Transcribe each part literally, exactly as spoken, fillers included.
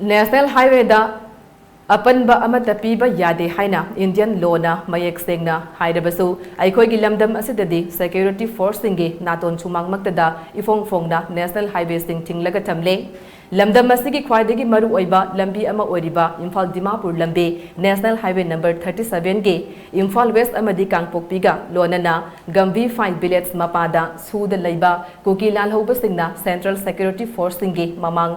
National Highwayꯗ ꯑꯄꯟꯕ ꯑꯃꯠꯇ ꯄꯤꯕ ꯌꯥꯗꯦ ꯍꯥꯏꯅ Indian lawꯅ ꯃꯌꯦꯛ ꯁꯦꯡꯅ ꯍꯥꯏꯔꯕꯁꯨ, ꯑꯩꯈꯣꯏꯒꯤ ꯂꯝꯗꯝ ꯑꯁꯤꯗꯗꯤ security forceꯁꯤꯡꯒꯤ ꯅꯥꯇꯣꯟ ꯁꯨꯃꯥꯡꯃꯛꯇꯗ ꯏꯐꯣꯡ ꯐꯣꯡꯅ National Highwayꯁꯤꯡ ꯊꯤꯡꯂꯒ ꯊꯝꯂꯦ꯫ ꯂꯝꯗꯝ ꯑꯁꯤꯒꯤ ꯈ꯭ꯋꯥꯏꯗꯒꯤ ꯃꯔꯨ ꯑꯣꯏꯕ ꯂꯝꯕꯤ ꯑꯃ ꯑꯣꯏꯔꯤꯕ ꯏꯝꯐꯥꯜ ꯗꯤꯃꯥꯄꯨꯔ ꯂꯝꯕꯤ National Highway number thirty sevenꯒꯤ Imphal West ꯑꯃꯗꯤ ꯀꯥꯡꯄꯣꯛꯄꯤꯒ ꯂꯣꯏꯅꯅ ꯒꯝꯚꯤꯐꯥꯏ village ꯃꯄꯥꯗ ꯁꯨꯗ ꯂꯩꯕ ꯀꯨꯀꯤ ꯂꯥꯜꯍꯧꯕꯁꯤꯡꯅ Central Security Forceꯁꯤꯡꯒꯤ ꯃꯃꯥꯡ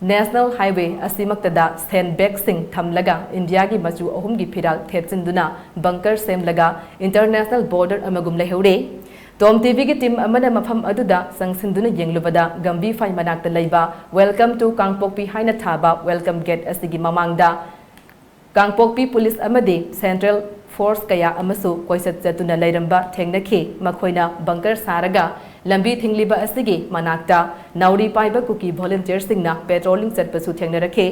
National Highway ꯑꯁꯤꯃꯛꯇꯗ sand bagꯁꯤꯡ ꯊꯝꯂꯒ ꯏꯟꯗꯤꯌꯥꯒꯤ ꯃꯆꯨ ꯑꯍꯨꯝꯒꯤ ꯐꯤꯔꯥꯜ ꯊꯦꯠꯆꯤꯟꯗꯨꯅ bunker ꯁꯦꯝꯂꯒ international border ꯑꯃꯒꯨꯝ ꯂꯩꯍꯧꯔꯦ꯫ Tom TVꯒꯤ team ꯑꯃꯅ ꯃꯐꯝ ꯑꯗꯨꯗ ꯆꯪꯁꯤꯟꯗꯨꯅ ꯌꯦꯡꯂꯨꯕꯗ ꯒꯝꯚꯤꯐꯥꯏ ꯃꯅꯥꯛꯇ ꯂꯩꯕ Welcome to ꯀꯥꯡꯄꯣꯛꯄꯤ ꯍꯥꯏꯅ ꯊꯥꯕ welcome gate ꯑꯁꯤꯒꯤ ꯃꯃꯥꯡꯗ ꯀꯥꯡꯄꯣꯛꯄꯤ police ꯑꯃꯗꯤ Central Force ꯀꯌꯥ ꯑꯃꯁꯨ ꯀꯣꯏꯆꯠ ꯆꯠꯇꯨꯅ ꯂꯩꯔꯝꯕ ꯊꯦꯡꯅꯈꯤ꯫ ꯃꯈꯣꯏꯅ bunker ꯁꯥꯔꯒ ꯂꯝꯕꯤ ꯊꯤꯡꯂꯤꯕ ꯑꯁꯤꯒꯤ ꯃꯅꯥꯛꯇ ꯅꯥꯎꯔꯤ ꯄꯥꯏꯕ ꯀꯨꯀꯤ volunteerꯁꯤꯡꯅ patrolling ꯆꯠꯄꯁꯨ ꯊꯦꯡꯅꯔꯛꯈꯤ꯫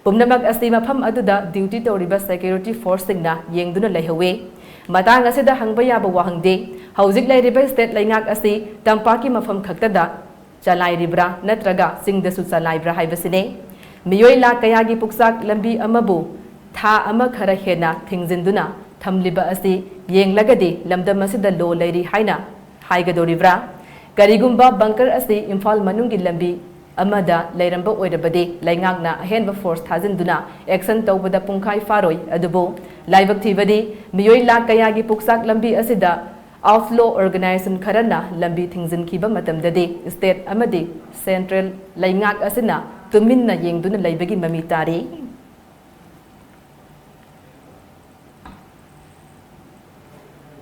ꯄꯨꯝꯅꯃꯛ ꯑꯁꯤ ꯃꯐꯝ ꯑꯗꯨꯗ duty ꯇꯧꯔꯤꯕ security forceꯁꯤꯡꯅ ꯌꯦꯡꯗꯨꯅ ꯂꯩꯍꯧꯏ꯫ ꯃꯇꯥꯡ ꯑꯁꯤꯗ ꯍꯪꯕ ꯌꯥꯕ ꯋꯥꯍꯪꯗꯤ, ꯍꯧꯖꯤꯛ ꯂꯩꯔꯤꯕ state ꯂꯩꯉꯥꯛ ꯑꯁꯤ ꯇꯝꯄꯥꯛꯀꯤ ꯃꯐꯝ ꯈꯛꯇꯗ ꯆꯂꯥꯏꯔꯤꯕ꯭ꯔꯥ ꯅꯠꯇ꯭ꯔꯒ ꯆꯤꯡꯗꯁꯨ ꯆꯂꯥꯏꯕ꯭ꯔꯥ ꯍꯥꯏꯕꯁꯤꯅꯤ꯫ ꯃꯤꯑꯣꯏ ꯂꯥꯈ ꯀꯌꯥꯒꯤ ꯄꯨꯛꯆꯥꯛ ꯂꯝꯕꯤ ꯑꯃꯕꯨ ꯊꯥ ꯑꯃ ꯈꯔ ꯍꯦꯟꯅ ꯊꯤꯡꯖꯤꯟꯗꯨꯅ ꯊꯝꯂꯤꯕ ꯑꯁꯤ ꯌꯦꯡꯂꯒꯗꯤ ꯂꯝꯗꯝ ꯑꯁꯤꯗ law ꯂꯩꯔꯤ ꯍꯥꯏꯅ ꯍꯥꯏꯒꯗꯧꯔꯤꯕ꯭ꯔꯥ? ꯀꯔꯤꯒꯨꯝꯕ bunker ꯑꯁꯤ ꯏꯝꯐꯥꯜ ꯃꯅꯨꯡꯒꯤ ꯂꯝꯕꯤ ꯑꯃꯗ ꯂꯩꯔꯝꯕ ꯑꯣꯏꯔꯕꯗꯤ ꯂꯩꯉꯥꯛꯅ ꯑꯍꯦꯟꯕ force ꯊꯥꯖꯤꯟꯗꯨꯅ action ꯇꯧꯕꯗ ꯄꯨꯡꯈꯥꯏ ꯐꯥꯔꯣꯏ꯫ ꯑꯗꯨꯕꯨ ꯂꯥꯏꯕꯛ ꯊꯤꯕꯗꯤ ꯃꯤꯑꯣꯏ ꯂꯥꯈ ꯀꯌꯥꯒꯤ ꯄꯨꯛꯆꯥꯛ ꯂꯝꯕꯤ ꯑꯁꯤꯗ Outlaw organisation ꯈꯔꯅ ꯂꯝꯕꯤ ꯊꯤꯡꯖꯤꯟꯈꯤꯕ ꯃꯇꯝꯗꯗꯤ state ꯑꯃꯗꯤ central ꯂꯩꯉꯥꯛ ꯑꯁꯤꯅ ꯇꯨꯃꯤꯟꯅ ꯌꯦꯡꯗꯨꯅ ꯂꯩꯕꯒꯤ ꯃꯃꯤ ꯇꯥꯔꯤ꯫